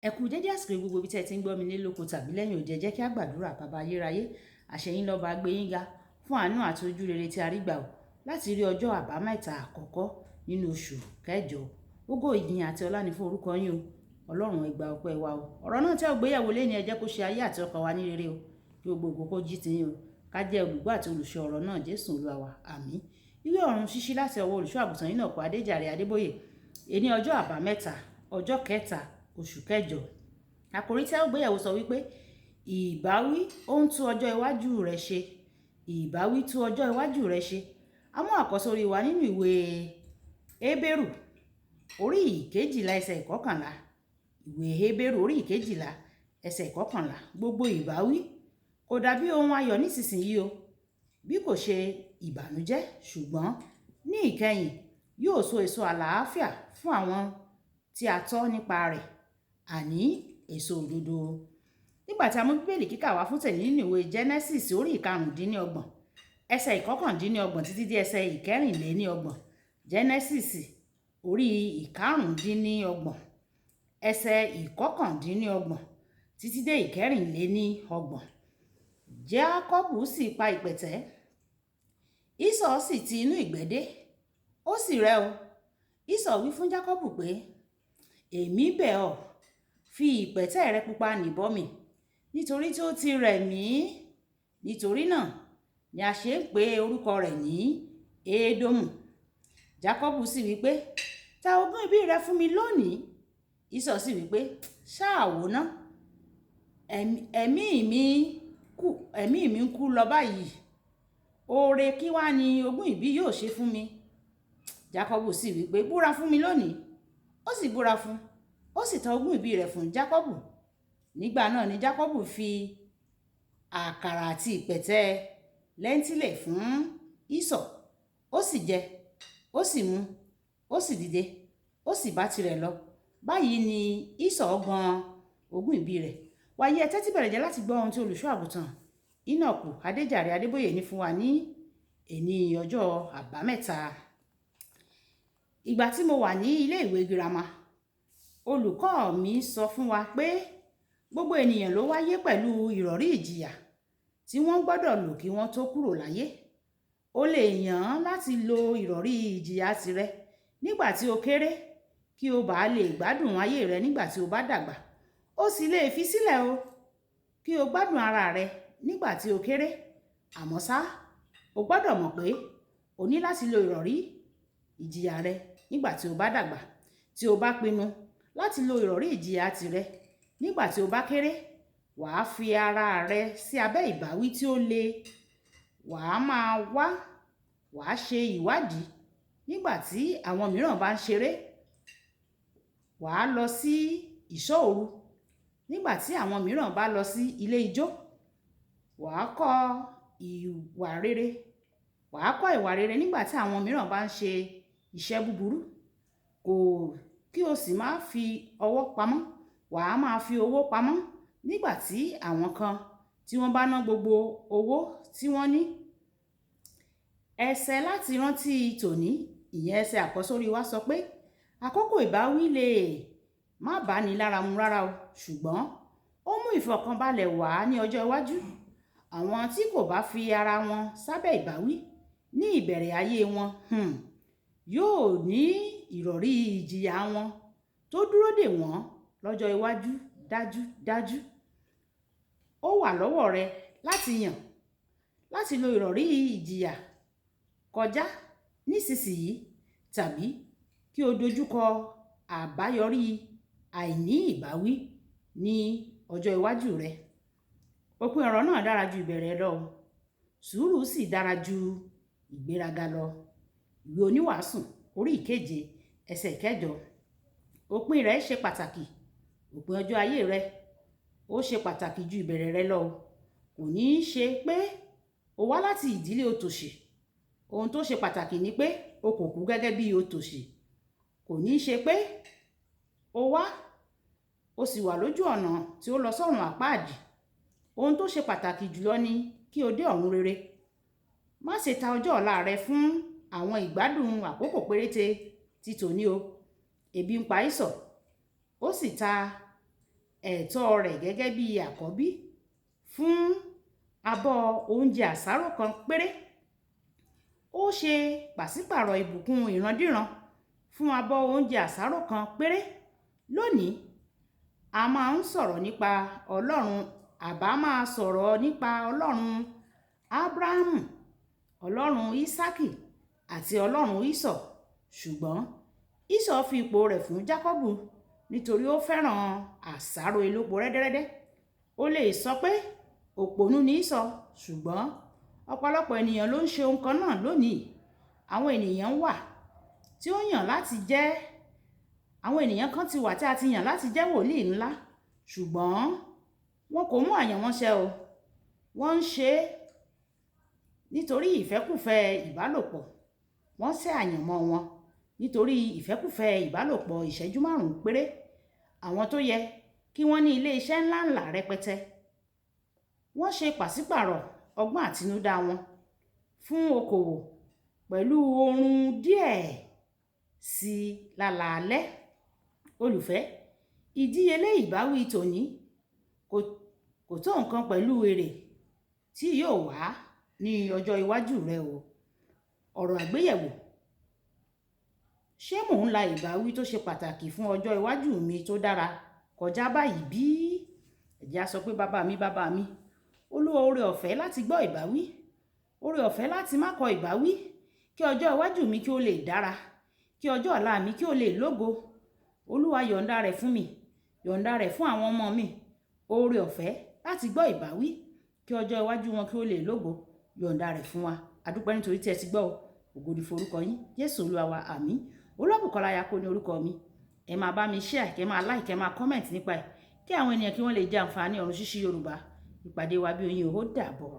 Ẹ kú dédé àsìkò gbogbo ibi tí ẹ ti ń gbọ́ mi ní lóko tàbí lẹ́yìn òde. Ẹ jẹ́ kí a gbàdúrà. Bàbá ayérayé, àṣẹ yín lọ́ba, gbé yín ga fún àánú àti ojú rere tí a rí gbà o láti rí ọjọ́ àbámẹ́ta àkọ́kọ́ nínú oṣù kẹjọ. Ògo, ìyìn àti ọlá ni fún orúkọ yín o. Ọlọ́run, ẹ gba ọpẹ́ wa o. Ọ̀rọ̀ náà tí a gbéyẹ̀wò lé ní, ẹ jẹ́ kó ṣe ayé àti ọkàn wa ní rere o. Kí gbogbo ògo kó jí ti yín o. Ká jẹ́ olùgbọ́ àti olùṣọ́ ọ̀rọ̀ náà. Jésù Olúwa wa. Àmín. Ìwé ọ̀run ṣíṣí láti ọwọ́ olùṣọ́ àgùntàn yín náà kọ́ Adéjàre Adébóyè. Èní ọjọ́ àbámẹ́ta, ọjọ́ kẹta, oṣù kẹjọ. Àkòrí tí a ó gbéyẹ̀wò sọ wípé ìbáwí ó ń tún ọjọ́ iwájú rẹ ṣe. Ìbáwí tún ọjọ́ iwájú rẹ ṣe. A mú àkọ́sórí wa nínú ìwé Hébérù orí 12 ẹsẹ̀ 11. Ìwé Hébérù orí 12 ẹsẹ̀ 11. Gbogbo ìbáwí kò dàbí ohun ayọ̀ nísinsìnyí o, bí kò ṣe ìbànújẹ́, ṣùgbọ́n ní ìkẹyìn yóò so èso àlàáfíà fún àwọn tí a tọ́ nípa rẹ̀, àní èso òdodo. Nígbà tí a mú Bíbélì kíkà wá fún tẹ̀lé nínú ìwé Genesis orí 25, ẹsẹ̀ 29 títí dé ẹsẹ̀ 34. Genesis orí 25, ẹsẹ̀ 29 títí dé 34. Jákọ́bù sì pa ìpẹ̀tẹ́, Ísọ̀ sì ti inú ìgbẹ́ dé, ó sì rẹ̀ o. Ísọ̀ wí fún Jákọ́bù pé, "Èmi bẹ̀ ọ́, fi ìpẹ̀tẹ́ rẹ pupa nì bọ́ mi, nítorí tí ó ti rẹ̀ mí." Nítorí náà ni a ṣe ń pe orúkọ rẹ̀ ní Édómù. Jákọ́bù sì wí pé, "Ta ogún ìbí rẹ fún mi lónìí." Ísọ̀ sì wí pé, "Ṣáà wò ná, ẹ̀mí mi kú, ẹ̀mí mi ń kú lọ báyìí. Oore kí wá ni ogún ìbí yóò ṣe fún mi?" Jákọ́bù sì wí pé, "Búra fún mi lónìí." Ó sì búra fún, ó sì ta ogún ìbí rẹ̀ fún Jákọ́bù. Nígbà náà ni Jákọ́bù fi àkàrà àti ìpẹ̀tẹ́ lẹ́ńtílẹ̀ fún Ísọ̀. Ó sì jẹ, ó sì mu, ó sì dìde, ó sì bá tirẹ̀ lọ. Báyìí ni Ísọ̀ gan ogún ìbí rẹ̀. Wàyí, ẹ tẹ́tí bẹ̀rẹ̀ jẹ́ láti gbọ́ ohun tí olùṣọ́ àgùntàn Enoch Adéjàre Adébóyè ní fún wa ní èní ọjọ́ àbámẹ́ta. Ìgbà tí mo wà ní ilé ìwé girama, olùkọ́ mi sọ fún wa pé gbogbo ènìyàn ló wáyé pẹ̀lú ìrọ̀rí ìjìyà tí wọ́n gbọ́dọ̀ lò kí wọ́n tó kúrò láyé. O lè yàn án láti lo ìrọ̀rí ìjìyà tirẹ̀ nígbà tí o kéré kí o bá lè gbádùn ayé rẹ nígbà tí o bá dàgbà. O sì lè fi sílẹ̀ o kí o gbádùn ara rẹ nígbà tí o kéré. Àmọ́ ṣá, o gbọ́dọ̀ mọ̀ pé o ní láti lo ìrọ̀rí ìjìyà rẹ nígbà tí o bá dàgbà. Tí o bá pinnu láti lo ìrọ̀rí ìjìyà tirẹ̀ nígbà tí o bá kéré, wàá fi ara rẹ sí abẹ́ ìbáwí tí ó le. Wàá máa wá, wàá ṣe ìwádìí nígbà tí àwọn mìíràn bá ń ṣeré. Wàá lọ sí ìṣọ́ òru nígbà tí àwọn mìíràn bá lọ sí ilé ijó. Wàá kọ́ ìwà rere. Wàá kọ́ ìwà rere nígbà tí àwọn mìíràn bá ń ṣe iṣẹ́ búburú. Kò kí o sì máa fi ọwọ́ pamọ́. Wàá máa fi owó pamọ́ nígbà tí àwọn kan tí wọ́n bá ná gbogbo owó tí wọ́n ní. Ẹsẹ̀ láti rántí tòní, ìyẹn ẹsẹ̀ àkọ́sórí wa sọ pé àkókò ìbáwí lè má bá ni lára mu rárá o, ṣùgbọ́n ó mú ìfọ̀kànbalẹ̀ wá ní ọjọ́ iwájú. Àwọn tí kò bá fi ara wọn sábẹ́ ìbáwí ní ìbẹ̀rẹ̀ ayé wọn, yóò ní ìrọ̀rí ìjìyà wọn tó dúró dè wọ́n lọ́jọ́ iwájú dájúdájú. Ó wà lọ́wọ́ rẹ láti yàn láti lo ìrọ̀rí ìjìyà kọjá nísinsìnyí tàbí kí o dojúkọ àbáyọrí àìní ìbáwí ní ọjọ́ iwájú rẹ. Òpin ọ̀rọ̀ náà dára ju ìbẹ̀rẹ̀ lọ o. Sùúrù sì dára ju ìgbéraga lọ. Ìwé Oníwàásù orí 7 ẹsẹ̀ 8. Òpin rẹ̀ ṣe pàtàkì. Òpin ọjọ́ ayé rẹ ó ṣe pàtàkì ju ìbẹ̀rẹ̀ rẹ lọ o. Kò ní í ṣe pé o wá láti ìdílé òtòṣì. Ohun tó ṣe pàtàkì ni pé o kò kú gẹ́gẹ́ bí òtòṣì. Kò ní í ṣe pé o wá, o sì wà lójú ọ̀nà tí ó lọ sọ́run àpáàdì. Ohun tó ṣe pàtàkì jùlọ ni kí o dé ọ̀run rere. Má ṣe ta ọjọ́ ọ̀la rẹ fún àwọn ìgbádùn àkókò péréte ti tòní o. Ebi ń pa Ísọ̀, ó sì ta ẹ̀tọ́ rẹ̀ gẹ́gẹ́ bí àkọ́bí fún abọ́ oúnjẹ àsáró kan péré. Ó ṣe pàṣípàrọ̀ ìbùkún ìrandíran fún abọ́ oúnjẹ àsáró kan péré. Lónìí, a máa ń sọ̀rọ̀ nípa Ọlọ́run, àbá máa sọ̀rọ̀ nípa Ọlọ́run Ábúráhámù, Ọlọ́run Ísákì àti Ọlọ́run Ísọ̀. Ṣùgbọ́n Ísọ̀ fi ipò rẹ̀ fún Jákọ́bù nítorí ó fẹ́ràn àsáró elépo rẹ́dẹ́rẹ́dẹ́. Ó lè sọ pé òpònú ni Ísọ̀, ṣùgbọ́n ọ̀pọ̀lọpọ̀ ènìyàn ló ń ṣe ohun kan náà lónìí. Àwọn ènìyàn wà tí ó yàn láti jẹ́, àwọn ènìyàn kan ti wà tí a ti yàn láti jẹ́ wòlíì ńlá, ṣùgbọ́n wọn kò mú àyànmọ́ ṣẹ o. Wọ́n ń ṣe é nítorí ìfẹ́kúfẹ̀ẹ́ ìbálòpọ̀. Wọ́n sẹ́ àyànmọ́ wọn nítorí ìfẹ́kúfẹ̀ẹ́ ìbálòpọ̀ ìṣẹ́jú márùn-ún péré. Àwọn tó yẹ kí wọ́n ní ilé iṣẹ́ ńláǹlà rẹpẹtẹ, wọ́n ṣe pàṣípàrọ̀ ọgbọ́n àtinúdá wọn fún okòwò pẹ̀lú oorun díẹ̀ sí lálaalẹ́. Olùfẹ́, ìdíyelé ìbáwí tòní kò tó nǹkan pẹ̀lú èrè tí yóò wá ní ọjọ́ iwájú rẹ o. Ọ̀rọ̀ àgbéyẹ̀wò. Ṣé mò ń la ìbáwí tó ṣe pàtàkì fún ọjọ́ iwájú mi tó dára kọjá báyìí bí? Ẹ jẹ́ á sọ pé bàbá mi, bàbá mi, Olúwa, oore ọ̀fẹ́ láti gbọ́ ìbáwí, oore ọ̀fẹ́ láti má kọ ìbáwí, kí ọjọ́ iwájú mi kí ó lè dára, kí ọjọ́ ọ̀la mi kí ó lè lógo. Olúwa, yọ̀ǹda rẹ̀ fún mi, yọ̀ǹda rẹ̀ fún àwọn ọmọ mi. Oore ọ̀fẹ́ láti gbọ́ ìbáwí, kí ọjọ́ iwájú wọn kí ó lè lógo, yọ̀ǹda rẹ̀ fún wa. A dúpẹ́ nítorí tí ẹ ti gbọ́ o. Ògo ni forúkọ yín. Jésù Olúwa wa, àmín. Olúwabùkọ́lá Ayako ní orúkọ mi. Ẹ máa bá mi share, kí ẹ máa like, kí ẹ máa comment nípa ẹ̀, kí àwọn ènìyàn kí wọ́n lè jẹ àǹfààní ọ̀run ṣíṣí Yorùbá. Ìpàdé wa bí oyin, ó dàbọ̀.